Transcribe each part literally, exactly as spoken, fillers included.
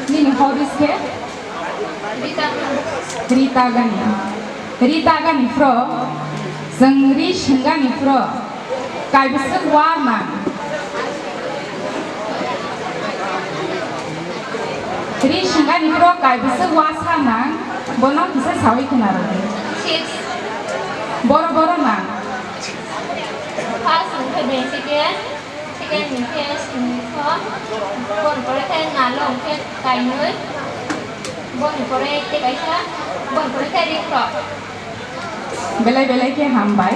Nini hobbies khe? Rita gani. Rita gani phro, chwng ri swngani phro, kaibwswk wa nang. Ri swngani phro kaibwswk wa sa nang, bono kisa sawi khna rwdi. Six. Boro boro nang. First hwnkhe bengsi khe. Second ni khe singso, boni pore khe nalo hwnkhe kainwi, boni pore tei kaisa, boni pore khe rikrok. Belai belai khe hambai.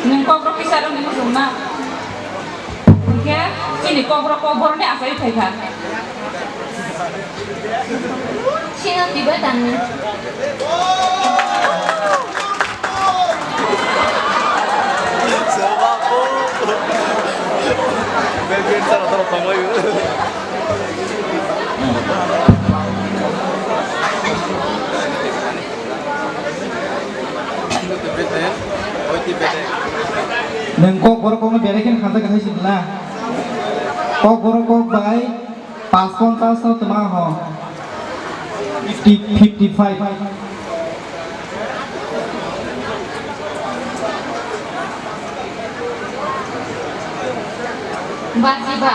Nwng kok rok kisa rok ni muchung na. Hwnkhe chini kokrok kokborokni achai phaikha. Sino tiba tangni. Nwng kokborok kokno belai kheno khanjak hai sidi na. Kokborok kok bai pas ponchas no twma ho. Fifty, fifty five. Bajiba.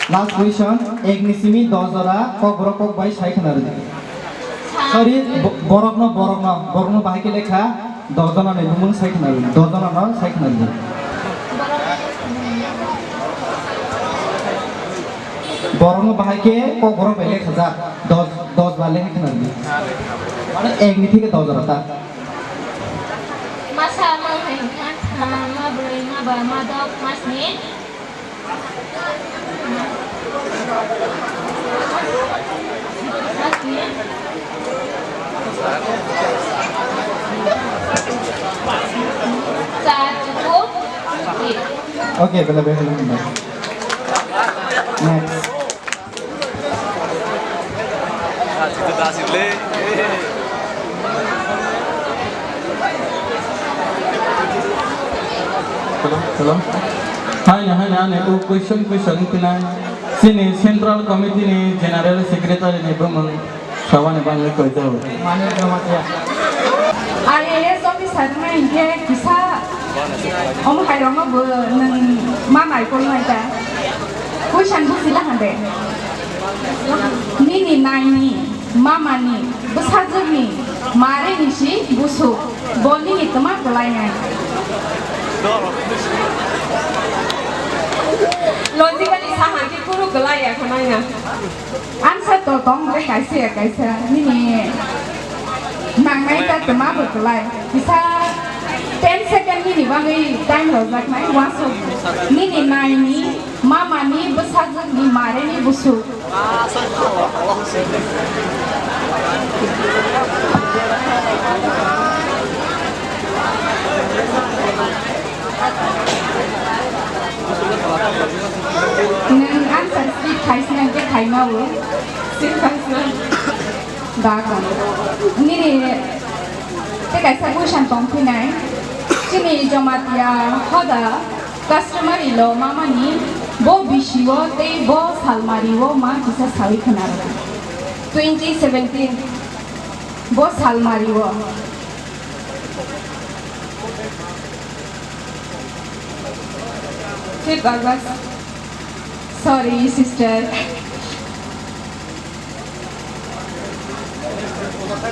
Last question, ek ni simi dos jora kokborok kok bai sai khna rwdi. Sorry, bo-, borokno, borokno, borokno bahai khe lekha, dos jona ni bumung sai khna rwdi, dos jona no sai khna rwdi. Borokno bahai khe kokborok bai lekha jak, dos, dos bar lekha khna rwdi. Mane ek ni theke dos jora ta. Masa, ma hai, ma, ma broi, ma ba, ma dok, ma sni. Okay, bela bela. Next. Hello, hello. Hai na, hai na, ani o question, question pinai. Chini Central Committee ni General Secretary ni bumung sabani bangwi koi jao. Manik Jamatia. I A S officer nai hinkhe kisa omo hai rokno bo nwng ma nai kol nai ta. Question busi la hande. Nini naini, mamani, bwsajwkni, marini si busuk, bo nini twma kwlainai? Logically saha khe kunu kwlaiya khwnaina. Answer to tong de kaisa ya kaisa, nini nangnai ta twma bo kwlai. Kisa ten second nini bagwi time rwjaknai, uansuk nini naini, mamani, bwsajwkni, marini, busuk. Nwng answer sheet khaisna hwnkhe khaima o. Same question. Da kon. Nini tei kaisa question tong phinai. Chini Jamatia hoda customary law mamani bo bisio tei bo salmario ma kisa sawi khna rwdi. Twenty seventeen bo salmario. Fifth August. Sorry, sister.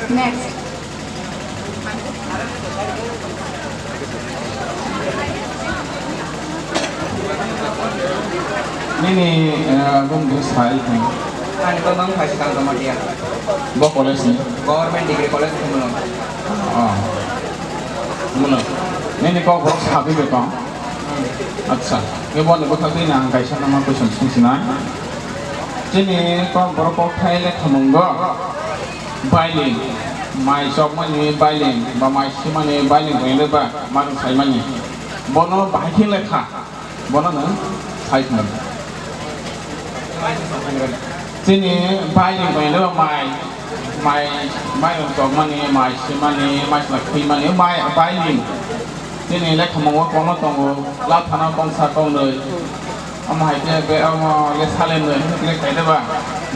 Next. Nini, eh, bung di sai thang. Ani bang bang phai sikang tongma dia. Bo college ni? Government Degree College, Khumulwng. Oh. Khumulwng. Nini kok borok sabi be tong? Acha, kebo ni bwkhak twi na ang kaisa nama question swng sinai. Chini kok borok kok thai le khamungo. Bailing, mai chokmani bailing, ba mai simani bailing tongwi ba, ma rwng saimani. Bono bahai khe le kha, bono nwng sai thang. Chini bailing tongwi ba mai, Mai, mai rok tokmani, mai simani, mai sila khwimani, mai, bai ling. Chini lekha mungo kono tongo, lathana kongsa kongnwi. Omo hai khe be, omo le salen nwi, hwnwi khe le khaide ba.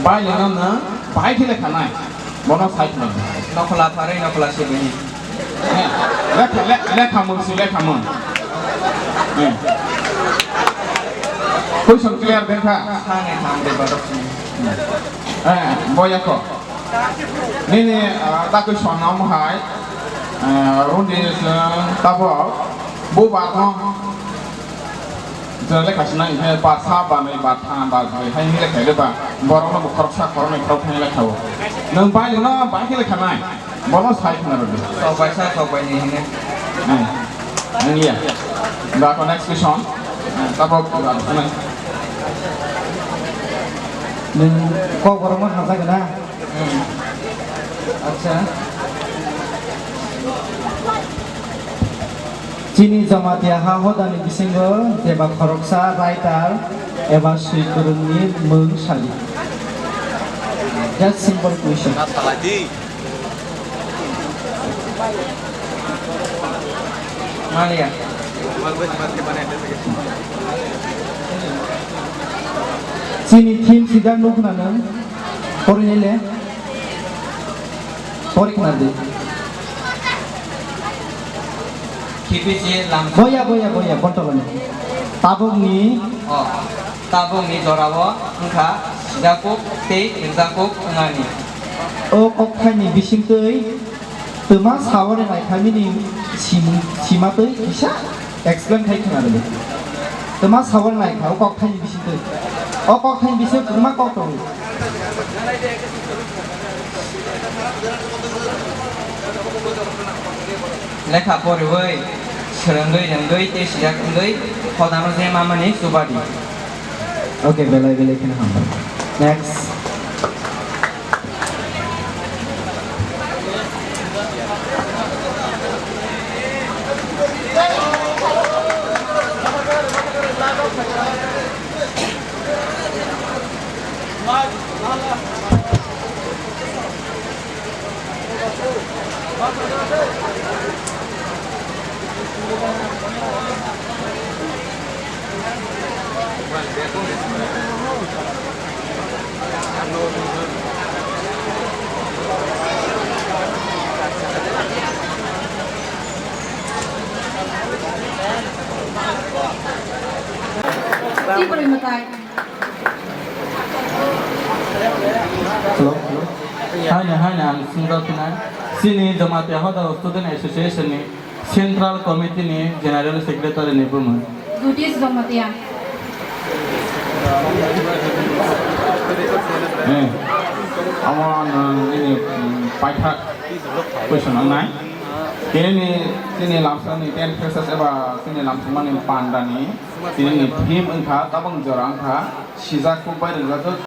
Bai lino nw, bai khe le khanai. Bono sai khna. Nokhola pharwi nokhola sibini. Eh, lekha, le-, lekha mung si lekha mung. Eh. Question clear de kha? Sani tham de badok sini. Eh, boya kho. Nini, ah, ta question omo hai, ah, runi chwng tabok bubar no. Jwng lekha sinai hinkhe bar sa, bar nwi, bar tham, bar brwi hai hinwi lekha le ba, borok no bo khoroksa khoroknwi khorokthai lekha o. Nwng bai no bai khe lekha nai, bono sai khna rwdi. Sok bai sa, sok bai ni hinwi. Hmm. Nang ya. Ba ko next question. Hmm, tabok ba ko nai. Nwng kok borok no hamjak na? Hmm. Acha. Chini Jamatia ha hodani bisingo jeba khoroksa writer eba swi kwrwngni mung sadi. Just simple question. Maliya. Chini theme sida nukna nang. Poroi le. Porikna di. Khipi je lam. Boya, boya, boya, bontoloni. Tabukni. Oh, tabukni jorao wngkha sijakuk tei ringjakuk wngnani. O kokthaini bisingtwi twma sawi naikha nini sim-, simatwi kisa explain khai khna rwdi. Twma sawi naikha o kokthaini bisingtwi. O kokthaini bisingtwi kwbangma kok tongo. Lekha poriwi, swrwngwi, rwngwi tei sijak wngwi hodano je mamani chubadi. Okay, belai belai kheno hambai. Next. Hello, hello. Haino, haino, ang sungjaphina. Chini Jamatia Hoda Student Association ni Central Committee ni General Secretary ni bumung. Duties Jamatia. Eh, amo nwng nini, mm, paithak question wngnai. Tini ni, tini lamsa ni ten phrases eba tini lamsa mani panda ni, tini ni theme wngkha, tabang jora wngkha, sijak kuk bai ringjak.